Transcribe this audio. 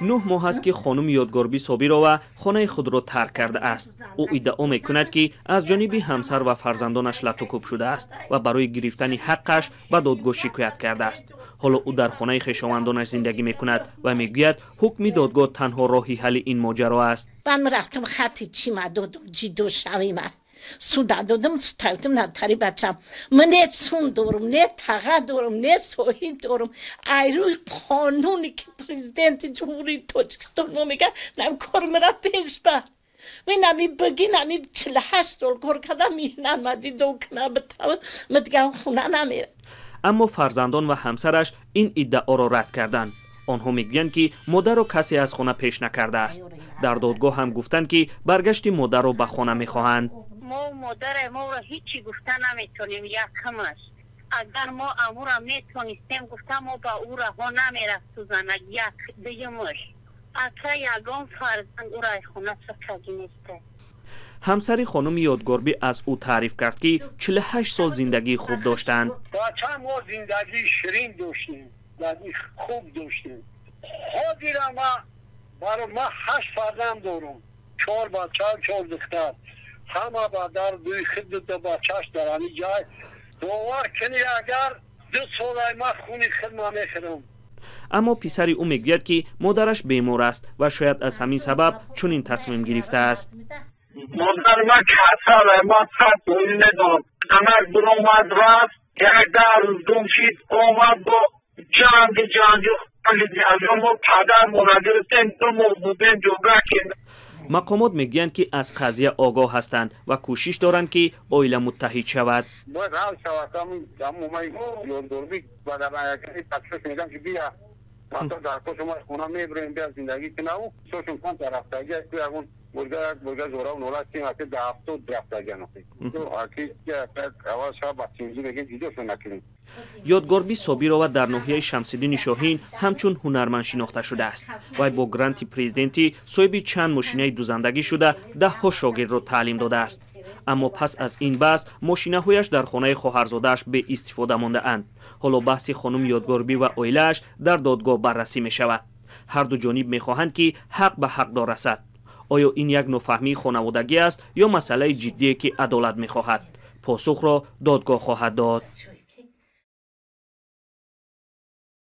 9 моҳ аст, ки хонум Ёдгорбӣ Собирова хонаи худро тарк кардааст. Ӯ иддао мекунад, ки аз ҷониби ҳамсар ва фарзандонаш латукӯб шудааст ва барои гирифтани ҳаққаш ба додгоҳ шикоят кардааст. Ҳоло ӯ дар хонаи хешовандонаш зиндагӣ мекунад ва мегӯяд, ҳукми додгоҳ танҳо роҳи ҳалли ин моҷаро аст. Ман рафтам, хати чима додум, ҷидо шавима суда додум, сутавтум натари бачам. Ман не сум дорум, не таға дорум, не соҳиб дорум. Ай рӯи қонуне, ки Президенти Ҷумҳурии Тоҷикистон мо мега, нам кор мара пеш бар. Ман ами бигин, ами 48 сол кор кардам, меҳнат ма ҷидо кна битава, ма дигар хона намерам. Аммо фарзандон ва ҳамсараш ин иддаоро рад карданд. Онҳо мегӯянд, ки модарро касе аз хона пеш накардааст. Дар додгоҳ ҳам гуфтанд, ки баргашти модарро ба хона мехоҳанд. Мо модаре моро ҳичи гуфта наметонем. Якамаш, агар мо амура метонистем гуфта, мо ба ӯ раҳо намерафту занак. Як дуюмаш, ака, ягон фарзанд ӯро ай хона сакаги неста. Ҳамсари хонуми Ёдгорбӣ аз ӯ таъриф кард, ки 48 сол зиндагии хуб доштанд. Бача, мо зиндагии ширин доштем, зиндагии хуб доштем. Ҳозира ма баро ма ҳашт фарзанд дорум, чор бача, чор духтар, ҳама ба дар дуи худ, дута бачаш дар ҳамин ҷай. Бовар кунӣ, агар 2 солай ма хуни худма мехӯрам. Аммо писари ӯ мегӯяд, ки модараш бемор аст ва шояд аз ҳамин сабаб чунин тасмим гирифтааст. Модари ман касале, ман сад медонам. Занак биромад, рафт, як 10 рӯз гум шид, омад бо ҷанги ҷанги мо падармона гирифтем, 2 моҳ будем ҷуга ки. Мақомот мегӯянд, ки аз қазия огоҳ ҳастанд ва кӯшиш доранд, ки оила муттаҳид шавад. Бояд ҳал шавад. Ҳамумаи Ёдгорбӣ мегам, ки бия дар кошо хона мебурем, бия зиндагӣ кунаву сошун кан рафтагӣ ягон бурга як бурга зора нола ки да 70 рафтагӣ аввал шаб ба тинҷӣ мегем, ҷудошон накунем. Ёдгорбӣ Собирова дар ноҳияи Шамсиддини Шоҳин ҳамчун ҳунарманд шинохта шудааст. Вай бо гранти президентӣ соҳиби чанд мошинаи дузандагӣ шуда, даҳҳо шогирдро таълим додааст. Аммо пас аз ин баҳс мошинаҳояш дар хонаи хоҳарзодааш беистифода мондаанд. Ҳоло баҳси хонум Ёдгорбӣ ва оилааш дар додгоҳ баррасӣ мешавад. Ҳарду ҷониб мехоҳанд, ки ҳақ ба ҳақдор расад. Оё ин як нофаҳмии хонаводагӣ аст ё масъалаи ҷиддие, ки адолат мехоҳад? Посухро додгоҳ хоҳад дод.